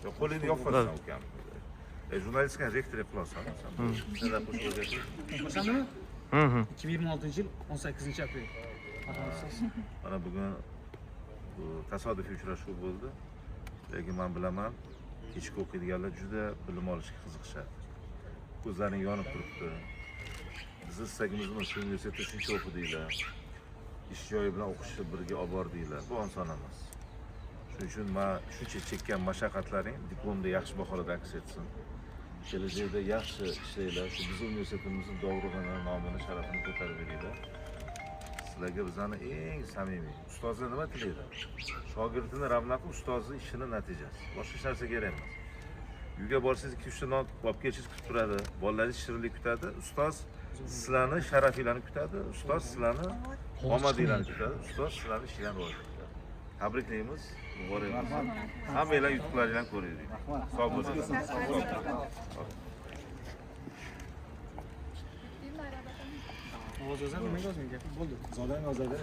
Yo'q, qo'lingni yopib ukam. Jurnalistikani rektori qilasan san. Senlar qo'shib o'rgatib. Boshlandimi? Hı. 2026-yil 18 aprel. Mana bugun bu tasodifiy uchrashuv bo'ldi. Lekin men bilaman, kechki o'qiydiganlar juda bilim olishga qiziqishadi. Ko'zlaring yonib turibdi. Bizni istagimiz nima? Shu universitetda shuncha o'qidinglar. Ish joyi bilan o'qishni birga olib bordinglar. Bu oson emas. Shuning uchun man shuncha chekkan mashaqqatlaring diplomda yaxshi baholarda aks etsin. Kelajakda yaxshi ishlanglar. Shu bizni universitetimizni dovrug'ini, nomini, sharafini ko'tarib beringlar. Sizlarga bizani eng samimiy ustozlar nima tilaydi? Shogirdini ravnaqi ustozni ishini natijasi. Boshqa hech narsa kerak emas. Uyga borsangiz 2-3 ta non olib kelishingiz kutib turadi. Bolalaringiz shirinlik kutadi. Ustoz sizlarni sharafinglarni kutadi. Ustoz sizlarni omadinglarni kutadi. Ustoz sizlarni ishinglarni rivojlantiradi. Tabriklaymiz. Muborak bo'lsin. Hammanglar yutuqlaringlarni ko'raylik. Sog' bo'linglar. Sog' bo'linglar. Ovoz o'zar, nimaga o'zing gap? Bo'ldi. Zodan yozadi.